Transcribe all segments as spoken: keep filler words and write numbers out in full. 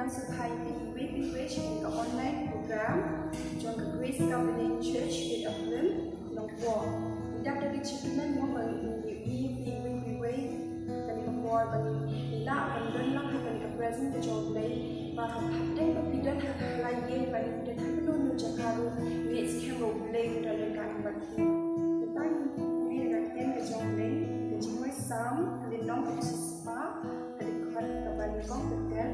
Sa phi ïa phi wei phi wei sha ka online program jong ka Grace Covenant Church Gate of Lynn, Nongpoh. Ynda ka jingkmen mo ba ngi ïa phi wei phi wei, kane ka por ba ngi lah ban don lang ha kane ka presence ka jong U Blei, ba hapdeng ba phi don ha ka lai ïing, ba phi don ha kano kano jaka ruh, ngi skhem ba U Blei u dang don ryngkat bad phi. Te tang ngi ïa ka ktien ka jong U Blei, ka jingmut Salm, ka lynnong ka shispah, ka dkhot kaba nyngkong ka ter.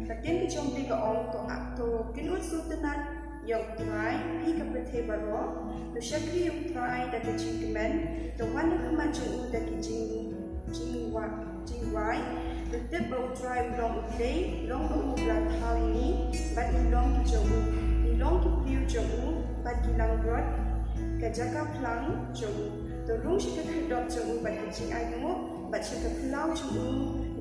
Ka ktien ka jong U Blei ka ong, to, to kynnoh sngewtynnat ïa U Trai, phi ka pyrthei baroh, to shakri ïa U Trai da ka jingkmen, to wan ha khmat jong u da ka jing, jingwa-, jingwai, to tip ba U Trai u long U Blei, long ba u la thaw ïa ngi, bad ngi long ki jong u, ngi long ki briew jong u, bad ki langbrot ka jaka phlang jong u. To rung sha ka khyrdop jong u bad ka jingainguh, bad sha ka phyllaw jong u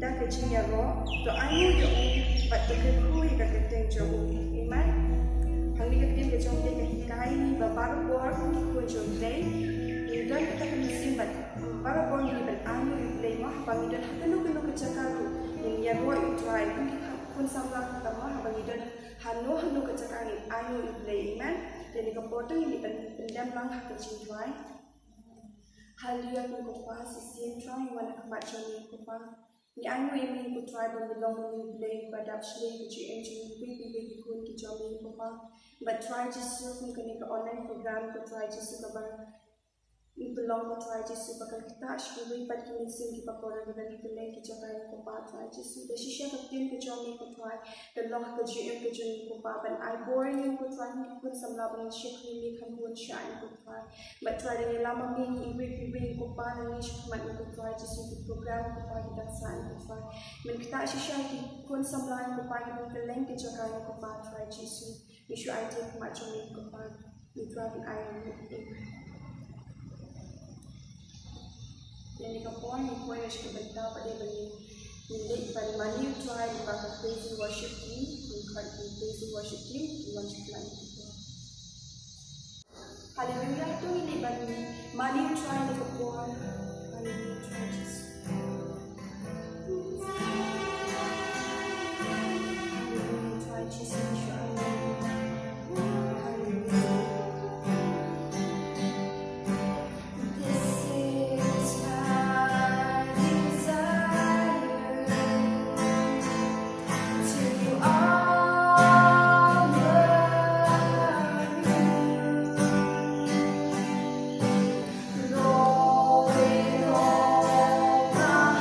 da ka jingïaroh, to ainguh ïa u, bad to kyrkhu ïa ka kyrteng jong u. Amen. Hangne ka ktien ka jong U Blei ka hikai ngi ba barabor kum ki khun jong U Blei, ngi don kata ka mynsiem bad barabor ngi ban ainguh ïa U Blei mo, haba ngi don ha kano kano ka jaka ruh, ngin ïaroh ïa U Trai kum ki khun samla kata mo, haba ngi don hano hano ka jaka ngin ainguh ïa U Blei. Amen. Te kane ka por to ngin ïa pyn-, pyndem lang ha ka jingduwai. Haleluia, ko Kpa, shisien Trai ngi wan ha khmat jong me ko Kpa. Ngi ainguh ïa me ko Trai ba me long me U Blei uba dap shlei ha ka jingim jong ngi kiwei kiwei ki khun ki jong me ko Kpa. Bad Trai Jisu, kum kane ka online program ko Trai Jisu kaba ngi pynlong ko Trai Jisu, ba kan ktah sha kiwei pat ki mynsiem kiba kordor kiba don ha kylleng ki jaka ko Kpa Trai Jisu. Da shisha ka ktien ka jong me ko Trai kan long ha ka jingim ka jong ngi ko Kpa, ban ai bor ïa ngi ko Trai, ngi ki khun samla ba ngin shakri ïa me kham bun shai ko Trai. Bad Trai da ngi ïalam ma me ngi iwei pa iwei ko Kpa, nangne sha khmat me ko Trai Jisu, ki program ko Kpa ki dang sah ko Trai. Men ktah shisha ki khun samla ko Kpa kiba kylleng ki jaka ko Kpa Trai Jisu. Ngi shu ai ha khmat jong me ko Kpa. Ngi Trai ban ai. Amen. Ïa kane ka por ngi poi sha ka bynta ba dei ba ngin, ngin leit ban mane U Trai lyngba ka praise and worship team, ngi khot ki praise and worship team, ngi wan sha khmat. Haleluia, to ngin leit ban mane U Trai ïa kane ka por. Haleluia, Trai Jisu. Haleluia, Trai Jisu, Trai. Haleluia. This is my desire to honor you. Lord, with all my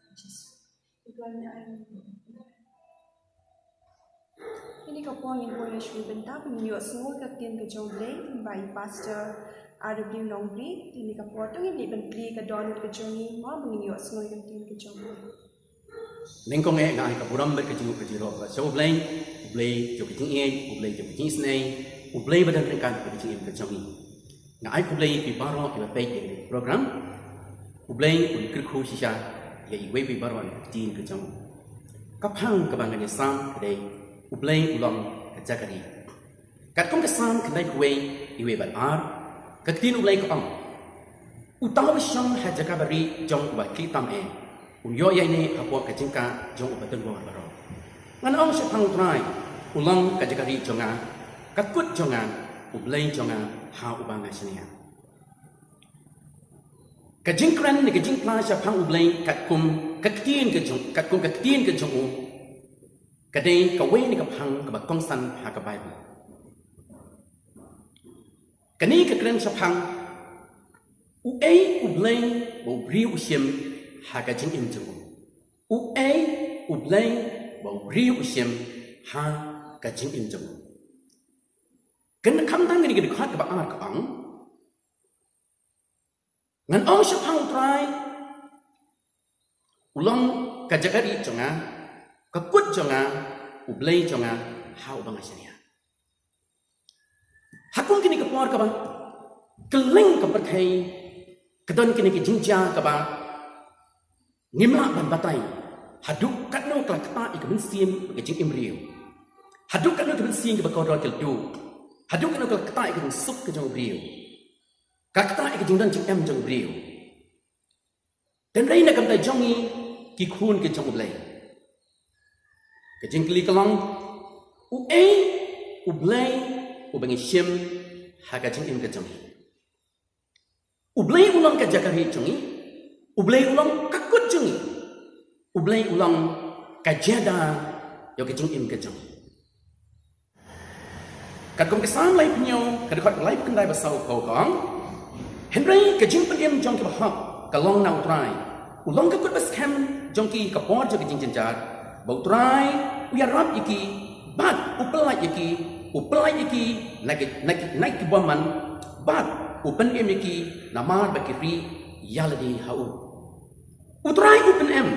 Kine ka por ngin poi sha bynta ban ïohsngew ka ktien ka jong U Blei, ba i Pastor R W Nongbri. Kine ka por to ngin leit ban plie ka dohnud ka jong ngi, mo, ban ïohsngew ka ktien ka jong U Blei. Nyngkong eh nga ai ka burom bad ka jingkyrkhu ka jingïarap sha U Blei, U Blei jong ka jingïeit, U Blei jong ka jingisynei, U Blei ba don ryngkat bad ka jingim ka jong ngi. Nga ai khublei ïa phi baroh kiba peit ïa kane ka program. U Blei un kyrkhu shisha ïa iwei pa iwei baroh na ka ktien ka jong u. Ka phang kaba ngan ïasam ka dei, U Blei u long ka jaka rieh. Katkum ka Salm khyndaiphew wei, wei bad ar, ka ktien U Blei ka ong: Uta uba shong ha jaka barieh jong uba khlieh tam eh, un ïoh ïaineh hapoh ka jingkah jong uba don bor baroh. Ngan ong shaphang U Trai, u long ka jaka rieh jong nga, ka kut jong nga, U Blei jong nga, ha uba nga shaniah. Ka jingkren ne ka jingphla shaphang U Blei katkum ka ktien ka jong, katkum ka ktien ka jong u, ka dei kawei na ka phang kaba kongsan ha ka Baibl. Kane ka kren shaphang uei U Blei ba u briew u shim ha ka jingim jong u. Uei U Blei ba u briew u shim ha ka jingim jong u. Kan kham tang kane ka dkhot kaba ar ka ong: Ngan ong shaphang U Trai, u long ka jaka rieh jong nga, ka kut jong nga, U Blei jong nga, ha uba nga shaniah. Ha kum kane ka por kaba kylleng ka pyrthei ka don kane ka jingjia kaba ngim lah ban batai haduh katno ka la ktah ïa ka mynsiem ka jingim briew, haduh katno ka mynsiem kaba kordor ka la duh, haduh katno ka la ktah ïa ka jingsuk ka jong u briew, ka ktah ïa ka jingdon jingem jong u briew. Hynrei na ka bynta jong ngi ki khun ki jong U Blei, ka jingkylli ka long, uei U Blei uba ngi shim ha ka jingim ka jong ngi? U Blei u long ka jaka rieh jong ngi, U Blei u long ka kut jong ngi, U Blei u long ka jada ïa ka jingim ka jong ngi. Katkum ka Salm laiphew hynñiew, ka dkhot laiphew khyndai bad saw ka ong: Hynrei ka jingpynim jong kiba hok ka long na U Trai. U long ka kut ba skhem jong ki ha ka por jong ka jingjynjar. Ba U Trai u ïarap ïa ki bad u pyllait ïa ki, u pyllait ïa ki na ki, na ki, na ki bymman, bad u pynim ïa ki namar ba ki rieh ïa lade ha u. U Trai u pynim,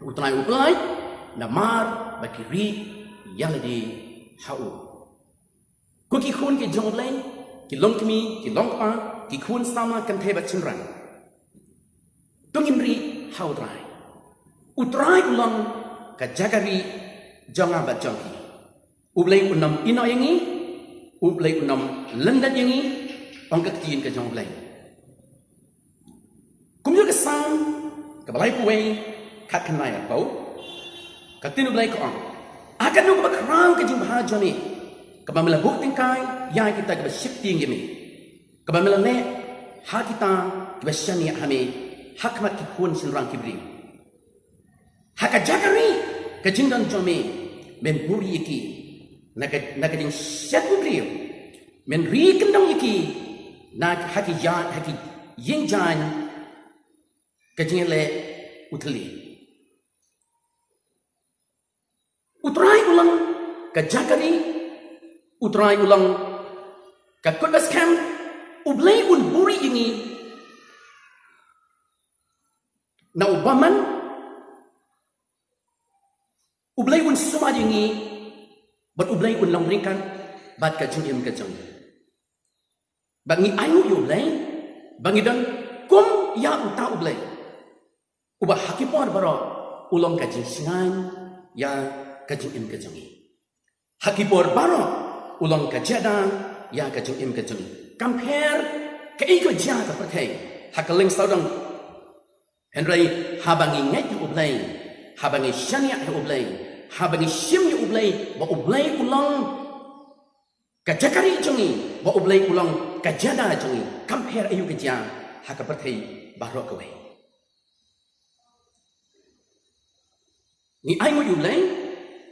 U Trai u pyllait namar ba ki rieh ïa lade ha u. Ko ki khun ki jong U Blei, ki longkmie, ki longkpa, ki khun samla kynthei bad shynrang, to ngin rieh ha U Trai. U Trai u long ka jaka rieh jong nga bad jong phi. U Blei un ym ïehnoh ïa ngi, U Blei un ym lyndet ïa ngi, ong ka ktien ka jong U Blei. Kumjuh ka Salm kaba laiphew wei, khatkhyndai arphew, ka ktien U Blei ka ong: A katno kaba khraw ka jingbha jong me, kaba me la buh tyngkai ïa kita kiba sheptieng ïa me, kaba me la leh ha kita kiba shaniah ha me, ha khmat ki khun shynrang ki briew. Ha ka jaka rieh ka jingdon jong me, men buhrieh ïa ki na ka, na ka jingshet u briew, men ri kyndong ïa ki na, ha ki ïa, ha ki ïing jaiñ ka jingïaleh u thylliej. U Trai u long ka jaka rieh, U Trai u long ka kut ba skhem. U Blei un buhrieh ïa ngi na u bymman, U Blei un sumar ïa ngi, bad U Blei un long ryngkat bad ka jingim ka jong ngi. Bad ngi ainguh ïa U Blei ba ngi don kum ïa uta U Blei uba ha ki por baroh u long ka jingshngaiñ ïa ka jingim ka jong ngi. Ha ki por baroh u long ka jada ïa ka jingim ka jong ngi. Kam pher kaei ka jia ha ka pyrthei, ha ka lyngsawdong. Hynrei haba ngi ngeit ïa U Blei, haba ngi shaniah ïa U Blei, haba ngi shim ïa U Blei ba U Blei u long ka jaka rieh jong ngi, ba U Blei u long ka jada jong ngi, kam pher aïu ka jia ha ka pyrthei baroh kawei. Ngi ainguh ïa U Blei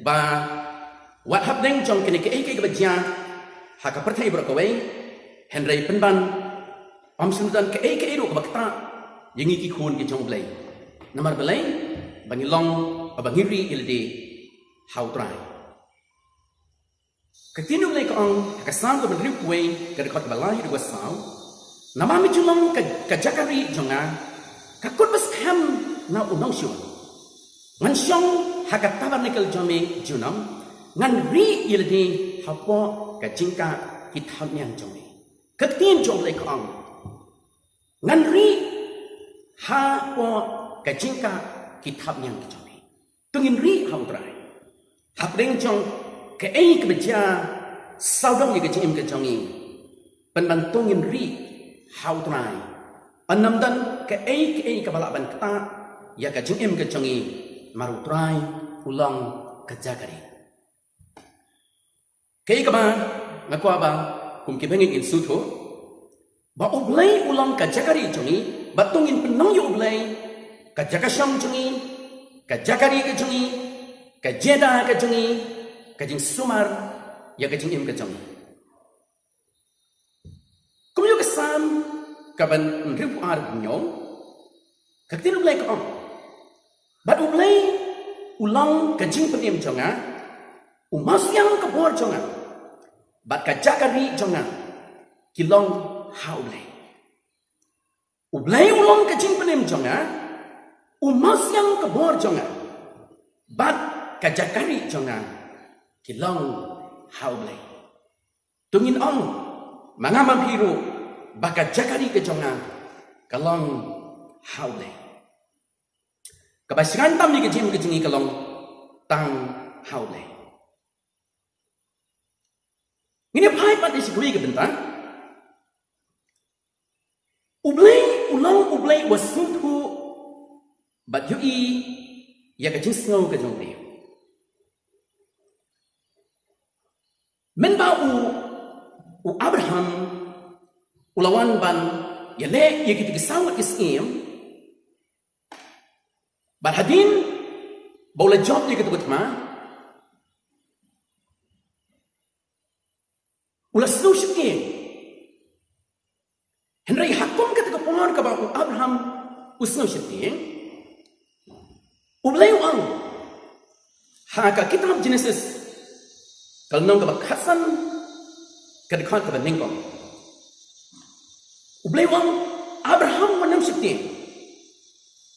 ba Wat hapdeng jong kine kiei kiei kiba jia ha ka pyrthei baroh kawei, hynrei pynban ym shym don kaei kaei ruh kaba ktah ïa ngi ki khun ki jong U Blei. Namar balei? Ba ngi long, ba ngi rieh ïa lade ha U Trai. Ka ktien U Blei ka ong ha ka Salm kaba hynriew phew wei, ka dkhot kaba lai haduh kaba saw: Namar me ju long ka, ka jaka rieh jong nga, ka kut ba skhem na u nongshun. Ngan shong ha ka tabernacle jong me junom, ngan rieh ïa lade hapoh ka jingkah ki thapniang jong me. Ka ktien jong U Blei ka ong, ngan rieh hapoh ka jingkah ki thapniang ki jong me. To ngin rieh ha U Trai hapdeng jong kaei kaba jia sawdong ïa ka jingim ka jong ngi. Pynban to ngin rieh ha U Trai. Ym don kaei kaei kaba lah ban ktah ïa ka jingim ka jong ngi, namar U Trai u long ka jaka rieh. Kaei kaba nga kwah ba kum ki bangeit ngin sngewthuh, ba U Blei u long ka jaka rieh jong ngi, ba to ngin pynlong ïa U Blei ka jaka shong jong ngi, ka jaka rieh ka jong ngi, ka jingïada ka jong ngi, ka jingsumar ïa ka jingim ka jong ngi. Kumjuh ka Salm kaba hynriew phew ar, kumjuh ka ktien U Blei ka ong, bad U Blei u long ka jingpynim jong nga, u mawsiang ka bor jong nga, bad ka jaka rieh jong nga ki long ha U Blei. U Blei u long ka jingpynim jong nga, u mawsiang ka bor jong nga, bad ka jaka rieh jong nga ki long ha U Blei. To ngin ong, ma nga ma phi ruh, ba ka jaka rieh ka jong nga ka long ha U Blei. Kaba shngaiñ tam ïa ka jingim ka jong ngi ka long tang ha U Blei. Ngin ïa phai pat ïa shi kawei ka bynta. U Blei u long U Blei uba sngewthuh bad ïohi ïa ka jingsngew ka jong u briew. Mynba u, u Abraham u la wan ban ïaleh ïa kita ki saw ngut ki syiem, bad hadien ba u la jop ïa kata ka thma, u la sngew sheptieng. Hynrei ha kum kata ka por kaba u Abraham u sngew sheptieng, U Blei u ong ha ka kitab Jenesis, ka lynnong kaba khatsan, ka dkhot kaba nyngkong. U Blei u ong, Abraham, wat nym sheptieng,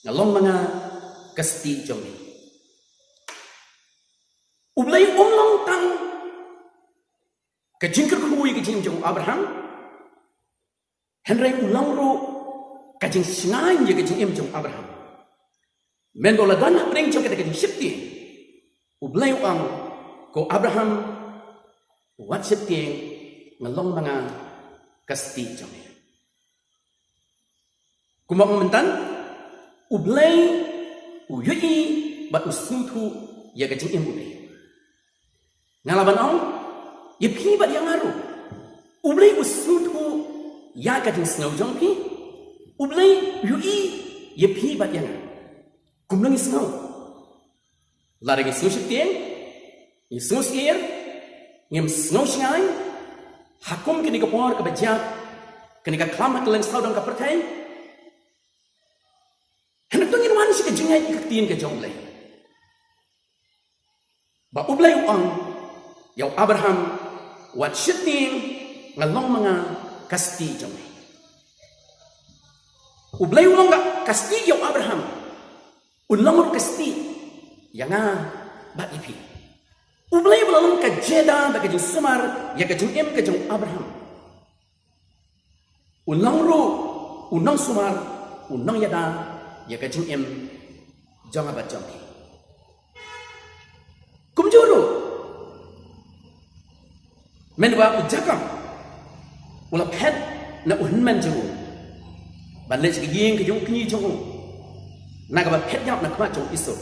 nga long ma nga ka stieh jong me. U Blei um long tang ka jingkyrkhu ïa ka jingim jong u Abraham, hynrei u long ruh ka jingshngaiñ ïa ka jingim jong u Abraham. Mynba u la don hapdeng jong kata ka jingsheptieng, U Blei u ong, ko Abraham, wat sheptieng, nga long ma nga ka stieh jong me. Kumba ong mynta, U Blei u ïohi bad u sngewthuh ïa ka jingim u briew. Nga lah ban ong ïa phi bad ïa nga ruh, U Blei u sngewthuh ïa ka jingsngew jong phi. U Blei u ïohi ïa phi bad ïa nga. Kumno ngi sngew? Lada ngi sngew sheptieng, ngi sngew syier, ngim sngew shngaiñ ha kum kine ki por kaba jia, kane ka khlam ha kylleng sawdong ka pyrthei. Hynrei to ngin wan sha ka jingngeit ka ktien ka jong U Blei. Ba U Blei u ong ïa u Abraham, wat sheptieng, nga long ma nga ka stieh jong me. U Blei u long ka stieh ïa u Abraham, u long ruh ka stieh ïa nga bad ïa phi. U Blei u la long ka jingïada bad ka jingsumar ïa ka jingim ka jong u Abraham. U long ruh u nongsumar, u nongïada ïa ka jingim jong nga bad jong phi. Kumjuh ruh, mynba u Jakob u la phet na u hynmen jong u ban leit sha ka ïing ka jong u kñi jong u, na kaba phet ïap na khmat jong u Esau,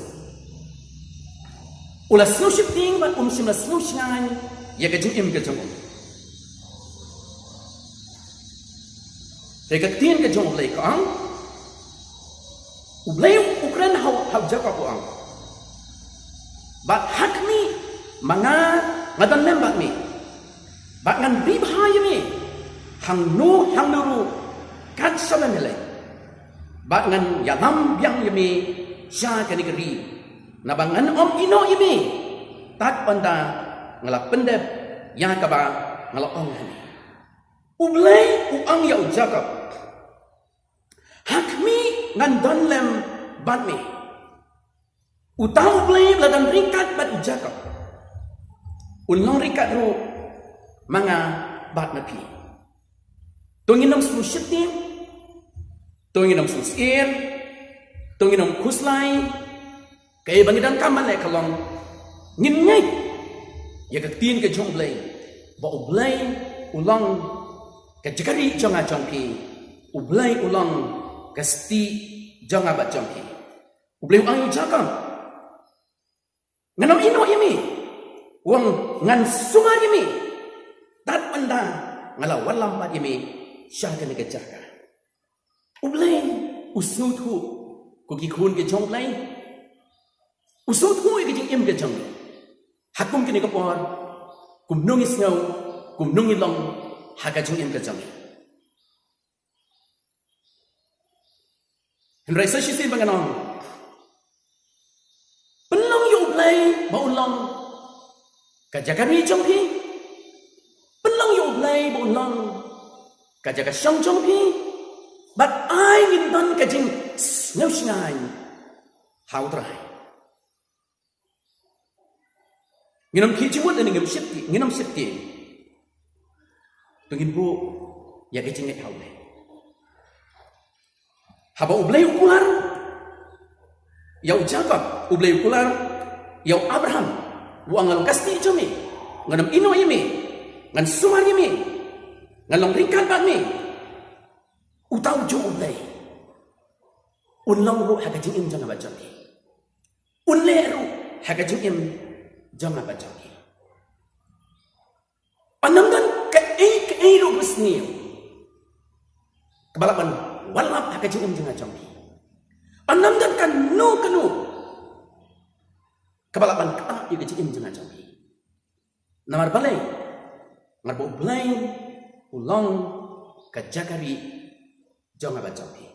u la sngew sheptieng bad um shym la sngew shngaiñ ïa ka jingim ka jong u. Te ka ktien ka jong U Blei ka ong, U Blei u kren ha u, ha u Jakob u ong, bad ha khmih, ma nga Nga don lem bad me, bad ngan ri bha ïa me hangno hangno ruh kat shaba me leit, bad ngan ïalam biang ïa me sha kane ka ri, naba ngan ym ïehnoh ïa me tad haduh ba nga la pyndep ïa kaba nga la ong ha me. U Blei u ong ïa u Jakob, ha khmih ngan don lem bad me. Uta U Blei ba la don ryngkat bad u Jakob un long ryngkat ruh ma nga bad ma phi. To ngin ym sngewsheptieng, to ngin ym sngewsyier, to ngin ym khuslai. Kaei ba ngi donkam ban leh ka long, ngin ngeit ïa ka ktien ka jong U Blei, ba U Blei u long ka jaka rieh jong nga jong phi, U Blei u long ka stieh jong nga bad jong phi. U Blei u ong ïa u Jakob, ngan ym ïehnoh ïa me, u ong ngan sumar ïa me tad haduh ba nga la wallam pat ïa me sha kane ka jaka. U Blei u sngewthuh, ko ki khun ki jong U Blei, u sngewthuh ïa ka jingim ka jong ngi. Ha kum kane ka por, kumno ngi sngew, kumno ngi long ha ka jingim ka jong ngi. Hynrei sa shisien ba ngan ong, pynlong ïa U Blei ba un long ka jaka rieh jong phi. Pynlong ïa U Blei ba un long ka jaka shong jong phi. Bad ai ngin don ka jingsngewshngaiñ ha U Trai. Ngin ym khih jingmut lane ngin ym sheptieng, ngin ym sheptieng. To ngin buh ïa ka jingngeit ha U Blei. Haba U Blei u kular ïa u Jakob, U Blei u kular ïa u Abraham, u ong, ngan long ka stieh jong me, ngan ym ïehnoh ïa me, ngan sumar ïa me, ngan long ryngkat bad me. Uta ujuh U Blei un long ruh ha ka jingim jong nga bad jong phi. Un leh ruh ha ka jingim jong nga bad jong phi. Ym don kaei kaei ruh ba sniew kaba lah ban wallam ha ka jingim jong nga jong phi. Ym don kano kano kaba lah ban ktah ïa ka jingim jong nga jong phi. Namar balei? Namar ba U Blei u long ka jaka rieh jong nga bad jong phi.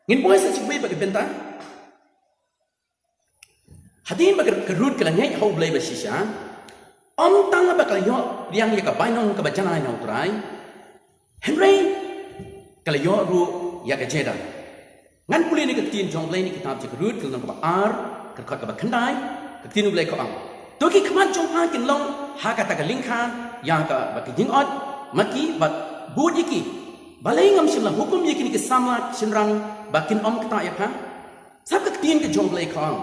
Ngin poi sa sha kawei pat ka bynta. Hadien ba ka, ka Ruth ka la ngeit ha U Blei ba shisha, ym tang ba ka la ïoh biang ïa ka bainong kaba janai na U Trai, hynrei ka la ïoh ruh ïa ka jingïada. Ngan pule na ka ktien jong U Blei na ka kitab jong ka Ruth, ka lynnong kaba ar, ka dkhot kaba khyndai, ka ktien U Blei ka ong, to ki khmat jong pha kin long ha kata ka lyngkha ïa kaba ki jingïoh ma ki, bad bud ïa ki. Balei ngam shym la hukum ïa kine ki samla shynrang ba kin ym ktah ïa pha? Sap ka ktien ka jong U Blei ka ong,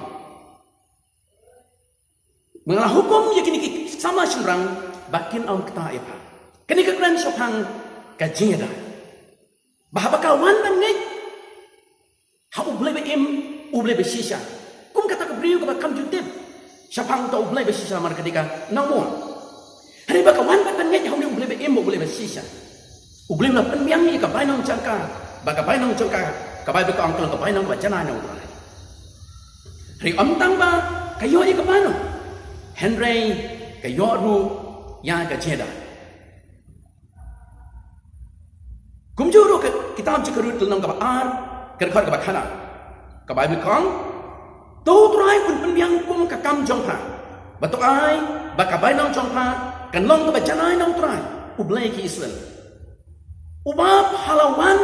nga la hukum ïa kine ki samla shynrang ba kin ym ktah ïa pha. Kane ka kren shaphang ka jingïada. Ba haba ka wan ban ngeit ha U Blei ba im, U Blei ba shisha, kum kata ka briew kaba kam ju tip shaphang uta U Blei ba shisha namar ka dei ka nongmur. Hynrei ba ka wan pat ban ngeit ha une U Blei ba im, U Blei ba shisha, U Blei u la pynbiang ïa ka bainong jong ka, ba ka bainong jong ka, ka Baibl ka ong ka long ka bainong kaba janai na U Trai. Hynrei ym tang ba ka ïoh ïa ka bainong, hynrei ka ïoh ruh ïa ka jingïada. Kumjuh ruh ka kitab jong ka Ruth, ka lynnong kaba ar, ka dkhot kaba khyndai, ka Baibl ka ong, to U Trai un pynbiang kum ka kam jong pha, bad to ai ba ka bainong jong pha kan long kaba janai na U Trai, U Blei ki Israel, uba pha la wan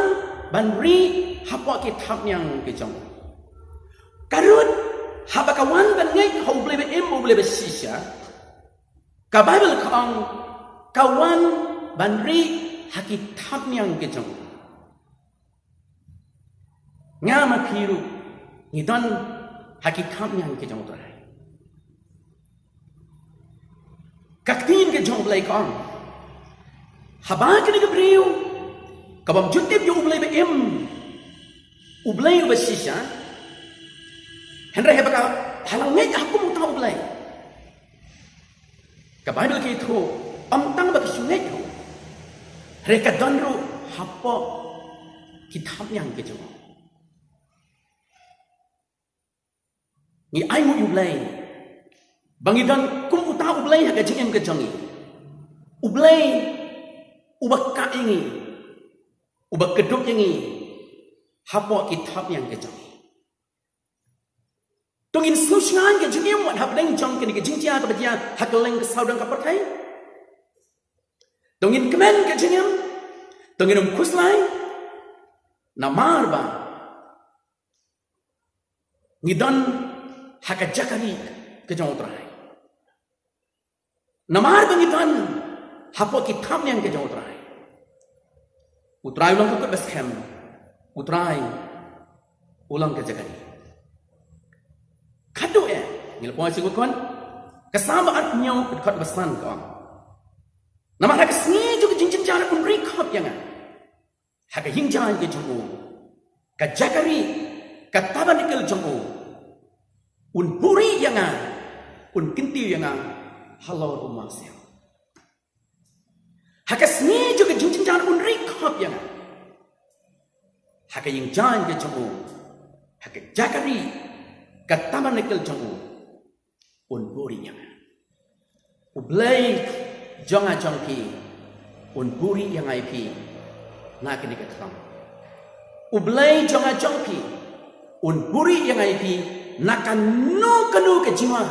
ban rieh hapoh ki thapniang ki jong u. Ka Ruth, haba ka wan ban ngeit ha U Blei ba im, U Blei ba shisha, ka Baibl ka ong, ka wan ban rieh ha ki thapniang ki jong u. Nga ma phi ruh ngi don ha ki thapniang ki jong U Trai. Ka ktien ka jong U Blei ka ong, haba kane ka briew kabym ju tip ïa U Blei ba im, U Blei uba shisha, hynrei haba ka la ngeit ha kum uta U Blei, ka Baibl ka ïathuh, ym tang ba ka shu ngeit ruh, hynrei ka don ruh hapoh ki thapniang ki jong u. Ngi ainguh ïa U Blei ba ngi don kum uta U Blei ha ka jingim ka jong ngi. U Blei uba kah ïa ngi, uba kdup ïa ngi hapoh ki thapniang ka jong ngi. To ngin sngewsynei ka jingim wat hapdeng jong kane ka jingjia kaba jia ha kylleng ka sawdong ka pyrthei. To ngin kmen ka jingim, to ngin ym khuslai, namar ba ngi don ha ka jaka rieh ka jong U Trai. Namar ba ngi don hapoh ki thapniang ka jong U Trai. U Trai u long ka kut ba skhem. U Trai u long ka jaka rieh. Khatduh eh, ngi la poi sha ka kot, ka Salm ba arphew hynñiew, ka dkhot ba san ka ong: Namar ha ka sngi jong ka jingjynjar un ri khop ïa nga ha ka ïingjaiñ ka jong u, ka jaka rieh, ka tabernakl jong u, un buhrieh ïa nga, un kyntiew ïa nga halor u mawsiang. Ha ka sngi jong ka jingjynjar un ri khop ïa nga ha ka ïingjaiñ ka jong u, ha ka jaka rieh, ka tabernakl jong u, un buhrieh ïa nga. U Blei jong nga jong phi un buhrieh ïa nga ïa phi na kane ka khlong. U Blei jong nga jong phi un buhrieh ïa nga ïa phi na kano kano ka jingma,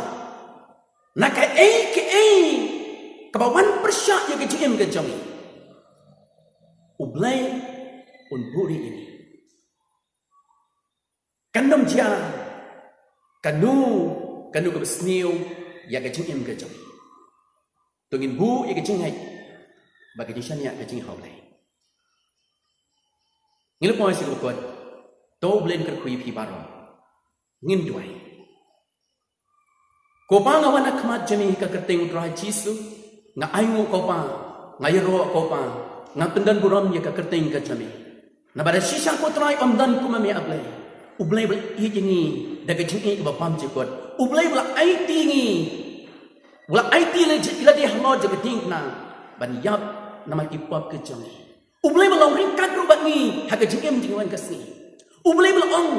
na kaei kaei kaba wan pyrshah ïa ka jingim ka jong ngi. U Blei un buhrieh ïa ngi. Kan ym jia kano kano kaba sniew ïa ka jingim ka jong ngi. To ngin buh ïa ka jingngeit bad ka jingshaniah ka jong ngi ha U Blei. Ngi la poi sha kaba kut. To U Blei un kyrkhu ïa phi baroh. Ngin duwai. Ko Pa, nga wan ha khmat jong me ha ka kyrteng U Trai Jisu. Nga ainguh, ko Pa, nga ïaroh, ko Pa, nga pyndonburom ïa ka kyrteng ka jong me. Naba da shisha, ko Trai, ym don kum ma me, A Blei. U Blei ba la ïeit ïa ngi da ka jingïeit kaba bymjukut. U Blei ba la aiti ïa ngi, ba la aiti ïa lade halor jong ka diengphna ban ïap namar ki pop ka jong ngi. U Blei ba long ryngkat ruh bad ngi ha ka jingim jingwan ka sngi. U Blei ba la ong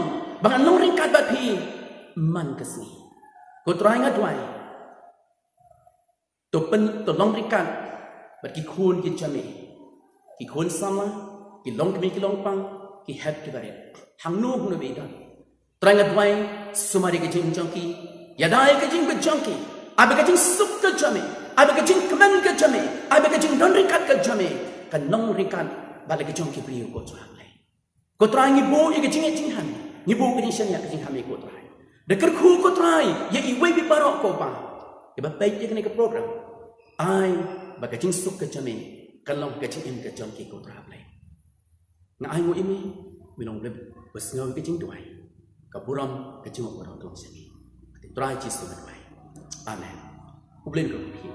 ba ngan long ryngkat bad phi man ka sngi. Ko Trai, nga duwai, to pyn, to long ryngkat bad ki khun ki jong me, ki khun samla, ki longkmie ki longpa, ki hep ki barit, hangno hangno ba ki don. Trai, nga duwai, sumar ïa ka jingim jong ki, ïada ïa ka jingim ka jong ki, ai ba ka jingsuk ka jong me, ai ba ka jingkmen ka jong me, ai ba ka jingdon ryngkat ka jong me kan long ryngkat bad la ka jong ki briew, ko Trai. Ko Trai, ngi buh ïa ka jingngeit jinghikai, ngi buh ka jingshaniah ka jong me, ko Trai. Da kyrkhu, ko Trai, ïa iwei pa iwei baroh, ko Pa, kiba peit ïa kane ka program, ai ba ka jingsuk ka jong me kan long ka jingim ka jong ki, ko Trai Blei. Nga ainguh ïa me, me long U Blei ba sngew ïa ka jingduwai. Ka burom, ka jingnguh baroh ka long sha me. Ha ka kyrteng U Trai Jisu nga duwai. Amen. U Blei un kyrkhu ïa phi.